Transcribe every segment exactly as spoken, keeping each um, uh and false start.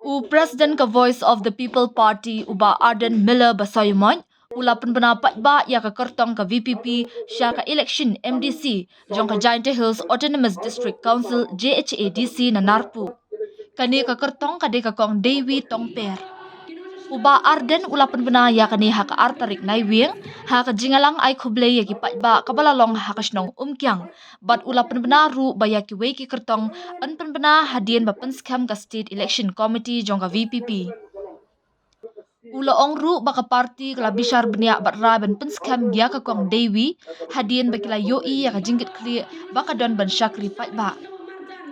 U President ka Voice of the People Party, u Bah Ardent Miller Basaiawmoit, u la pynbna paidbah ïa ka kyrtong ka V P P sha ka election M D C jong ka Jaintia Hills Autonomous District Council, J H A D C, na Narpuh. Kane ka kyrtong ka dei ka Kong Dewi Tongper. U Bah Ardent u la pynbna ïa kane ha ka ar tarik Naiwieng, ha ka jingïalang ai khublei ïa ki paidbah kaba la long ha ka shnong Umkiang. Bad u la pynbna ruh ba ïa kiwei ki kyrtong yn pynbna hadien ba pynskhem ka State Election Committee jong ka V P P. U la ong ruh ba ka party ka la bishar bniah bad rai ban pynskhem ïa ka Kong Dewi hadien ba ki la ïohi ïa ka jingkitkhlieh ba ka don ban shakri paidbah.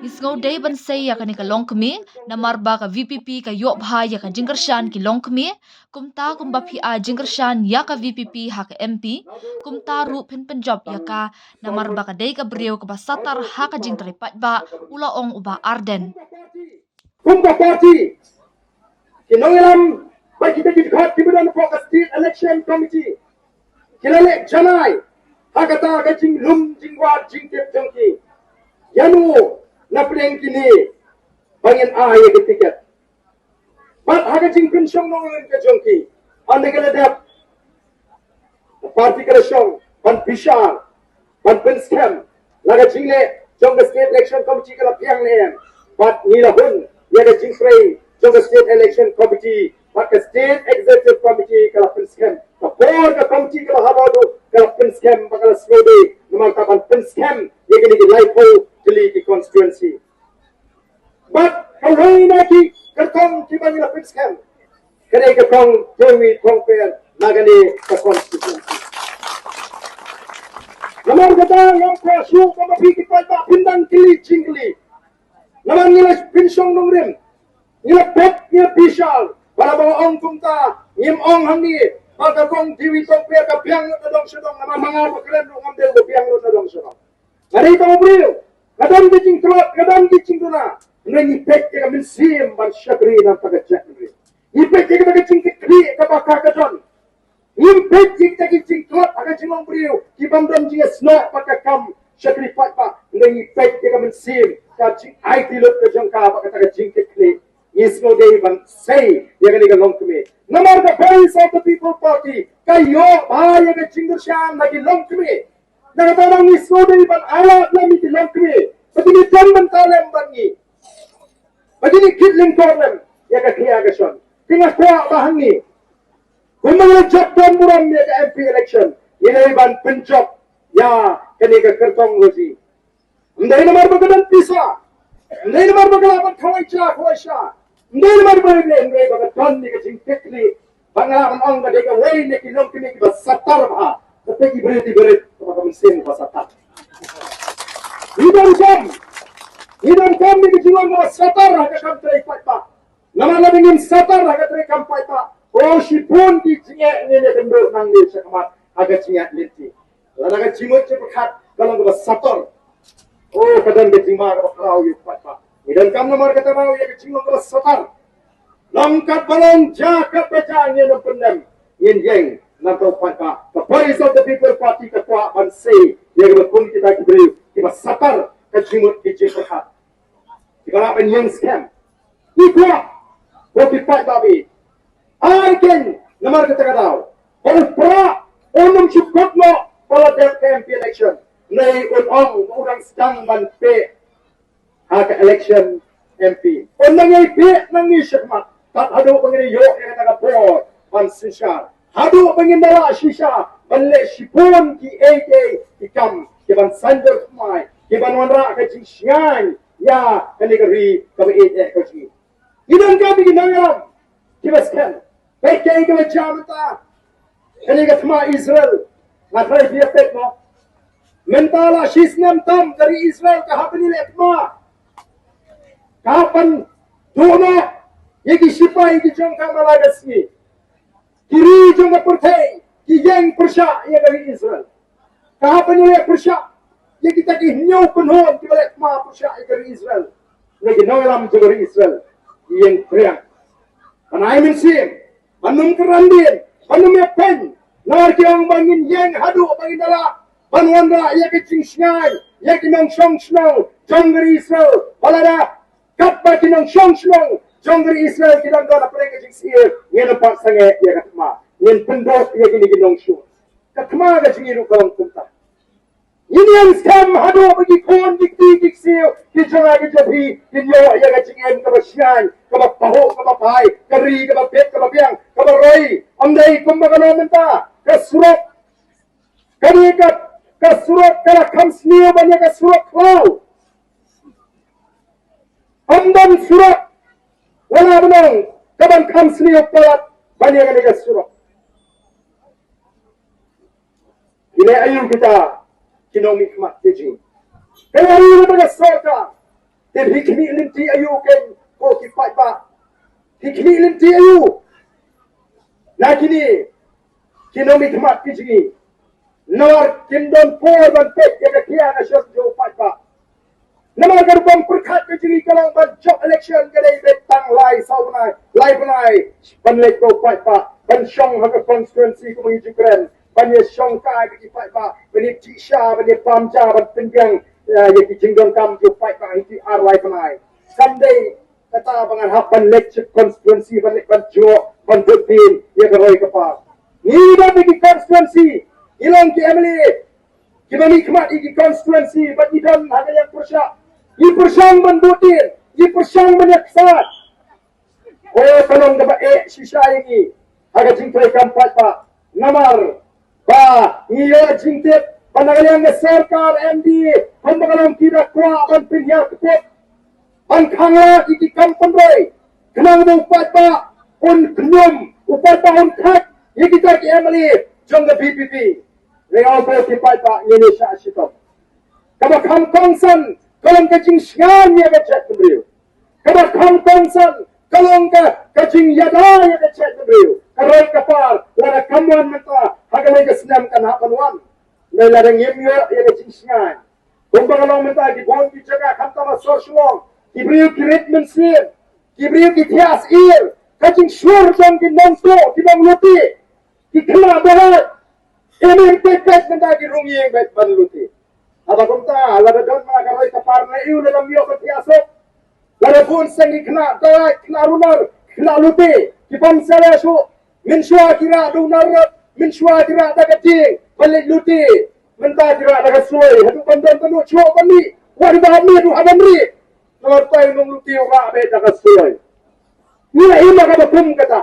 Ngi sngew dei ban sei ïa kane ka longkmie namar ba ka V P P ka ïoh bha ïa ka jingkyrshan ki longkmie, kumta kumba phi ai jingkyrshan ïa ka V P P ha ka M P, kumta ruh phin pynjop ïa ka namar ba ka dei ka briew kaba satar ha ka jingtrei paidbah, u la ong u Bah Ardent. Kum ka party, ki nongïalam bad kita ki dkhot kiba don hapoh ka State Election Committee ki la leh janai ha kata ka jinglum jingwad jingtip jong ki ïano na pdeng kine ba ngin ai ïa ka tiket. Bad ha ka jingpynshong nongrim ka jong ki, hynrei ka la dep party ka la shong ban bishar, ban pynskhem. La ka jingleh jong ka State Election Committee ka la biang ne em, bad ngi la hun ïa ka jingtrei jong ka State Election Committee bad ka State Executive Committee ka la pynskhem. Ka por ka committee ka la haroh ruh ka la pynskhem bad ka la sngewdei namar ka ban pynskhem ïa kine ki laiphew tylli ki constituency. Bad kawei na ki kyrtong kiba ngi la pynskhem ka dei ka Kong Dewi Tongper na kane ka constituency. Namar kata ngam kwah shuh ba ma phi ki paidbah phin dang kylli jingkylli. Namar ngi la pynshong nongrim, ngi la peit, ngi la bishar, ba la ba ong kumta ngim ong hangne ba ka Kong Dewi Tongper ka biang lut na dong sha dong, namar ma nga ba kren ruh ngam dei ba biang lut na dong sha dong. Nga dei tang u briew, nga don ki jingtlot, nga don ki jingduna. Hynrei ngi peit ïa ka mynsiem ban shakri na ka jaitbynriew. Ngi peit ïa ka jingkitkhlieh kaba ka ka don. Ngim peit ïa kita ki jingtlot ha ka jinglong briew, ki bym don jingïasnoh bad ka kam shakri paidbah. Hynrei ngi peit ïa ka mynsiem, ka jingaiti lut ka jong ka bad kata ka jingkitkhlieh. Ngi sngewdei ban sei ïa kane ka longkmie. Namar ka Voice of the People Party ka ïoh bha ïa ka jingkyrshan na ki longkmie. Na kata daw ngi sngewdei ban ailad lem ïa ki longkmie ba kine don bynta lem bad ngi, ba kine kit lyngkor lem ïa ka khia ka shon. Te nga kwah ba hangne, kumba ngi la jop don burom ïa ka M P election, ngi dei ban pynjop ïa kane ka kyrtong Rosie. Ym dei namar ba ka don pisa, ym dei namar ba ka lah ban khawai ja khawai sha, ym dei namar ba ka don, hynrei ba ka don ïa ka jingkitkhlieh. Ba nga lah ban ong ba dei kawei na ki longkmie kiba satar bha, kata ki briew ki briew kaba ka mynsiem ba satar. Ngi donkam, ngi donkam ïa ka jinglong ba satar ha ka kam trei paidbah. Namar lada ngim satar ha ka trei kam paidbah, ko shibun ki jingeh ngin ïakynduh nangne shakhmat ha ka jingeh lynti. Lada ka jingmut jingpyrkhat ka long kaba satar, o, ka don ka jingma kaba khraw ïa u paidbah. Ngi donkam namar kata ruh ïa ka jinglong kaba satar. Long katba long, jia katba jia, ngin ym pyndem, ngin ïeng na ka bynta u paidbah. Ka Voice of the People Party ka kwah ban sei ïa kaba kum kita ki briew kiba satar ka jingmut ki jingpyrkhat, kiba lah ban ïeng skhem. Ngi kwah ba ki paidbah ba ïeit, ai keiñ namar kata ka daw ba u Prah un ym shu kut noh ba la dep ka M P election. Hynrei un ong ba u dang sdang ban peh ha ka election M P. Un dang ïai peh nangne shakhmat, tad haduh ba ngin ïoh ïa kata ka bor ban synshar, haduh ba ngin da lah shisha ban leh shibun kiei kiei ki kam kiban saiñdur thymmai, kiban wanrah ka jingshngaiñ ïa kane ka ri kaba ïeit eh ka jong ngi. Ngi donkam ïa ki nongïalam kiba skhem. Peit kaei kaba jia mynta, kane ka thma Israel. Nga tharai phi ïa peit mo. Mynta la shisnem tam ka ri Israel ka hap ban ïaleh thma, ka hap ban duh noh ïa ki shipai ki jong ka man la ka sngi. Ki ri jong ka pyrthei ki ïeng pyrshah ïa ka ri Israel. Ka hap ban ïaleh pyrshah ïa kita ki hynñiew pynhun kiba leh thma pyrshah ïa ka ri Israel. Hynrei ki nongïalam jong ka ri Israel ki ïeng phriang. Ban ai mynsiem, ban ym kyrandien, ban ym ïapeiñ. Namar ki ong ba ngin ïeng haduh ba ngin da lah ban wanrah ïa ka jingshngaiñ ïa ki nongshong shnong jong ka ri Israel. Ba lada katba ki nongshong shnong jong ka ri Israel ki dang don hapdeng ka jingsyier, ngin ym pat sangeh ïa ka thma. Ngin pyndot ïa kine ki nongshun. Ka thma ka jong ngi ruh ka long kumta. Ngin ïeng skhem haduh ba ki khun ki kti ki ksiew ki jong nga ki jong phi kin ïoh ïa ka jingim kaba shngaiñ, kaba pahuh, kaba phai, ka ri kaba bit, kaba biang, kaba roi. Ym dei kumba ka long mynta. Ka surok, kane ka, ka surok ka la kham sniew ban ïa ka surok khlaw. Ym don surok wat la ban ong ka ban kham sniew palat ban ïa kane ka surok. Ki leh aïu kita ki nongmihkhmat ki jong ngi? Ka leh aïu kata ka sorkar? Te phi khmih lynti aïu kein ko ki paidbah? Phi khmih lynti aïu na kine ki nongmihkhmat ki jong ngi? Namar kim don por ban peit ïa ka thiang ka shong jong u paidbah. Namar ka rukom pyrkhat ka jong ngi ka long ban jop election ka dei beit tang lai saw bnai, lai bnai ban leit bad u paidbah, ban shong ha ka constituency kumba ngi ju kren, ban ïa shongkai bad ki paidbah, ban ïa jingshisha, ban ïa bam ja, ban pynbiang, eh, ïa ki jingdonkam ki paidbah ha ki ar lai bnai. Kam dei kata ba ngan hap ban leit sha constituency, ban leit ban jngoh, ban bud dien ïa ka roi ka par. Ngi don ha ki constituency, ngi long ki M L A kiba mihkhmat ïa ki constituency, bad ngi don ha ka liang pyrshah. Ngi pyrshang ban bud dien, ngi pyrshang ban ïa ksat. Ko, ka long kaba eh shisha ïa ngi ha ka jingtrei kam paidbah. Namar ba ngi ïoh jingtip ba na ka liang ka sorkar M D A kumba ka long ki da kwah ban pynhiar kput, ban khang lad ïa ki kam pynroi, khnang ba u paidbah un khñium, u paidbah un khait ïa kita ki M L A jong ka V P P. Lei ong ko ki paidbah, ngin ïa shah shitom. Kaba kham kongsan ka long ka jingshngaiñ ïa ka jaitbynriew. Kaba kham kongsan ka long ka, ka jingïada ïa ka jaitbynriew. Ka roi ka par, lada kam wan mynta, ha kawei ka snem kan hap ban wan. Lada ngim ïoh ïa ka jingshngaiñ, kumba ka long mynta, ki bun ki jaka khamtam ha sor Shillong, ki briew ki rit mynsiem, ki briew ki thiah syier, ka jingshlur jong ki nongtuh, ki nonglute, ki khynnah baroh. Ki ym peit peit mynta, ki rung ïing beit ban lute. Haba kumta, lada don ma ka roi ka par, lada ïoh, lada ym ïoh ban thiah suk, lada bun seng ki khynnah dawai, khynnah runar, khynnah lute, ki bym sngewsih shuh. Mynshuwa ki rah da u narod, mynshuwa ki rah da ka dieng ban leit lute. Mynta ki rah da ka suloi, haduh ban don tanu shuh ban mih, wat ba mih ruh ha ban rieh. Namar tai u nonglute u rah beit da ka suloi. Ngi la im ha kaba kum kata.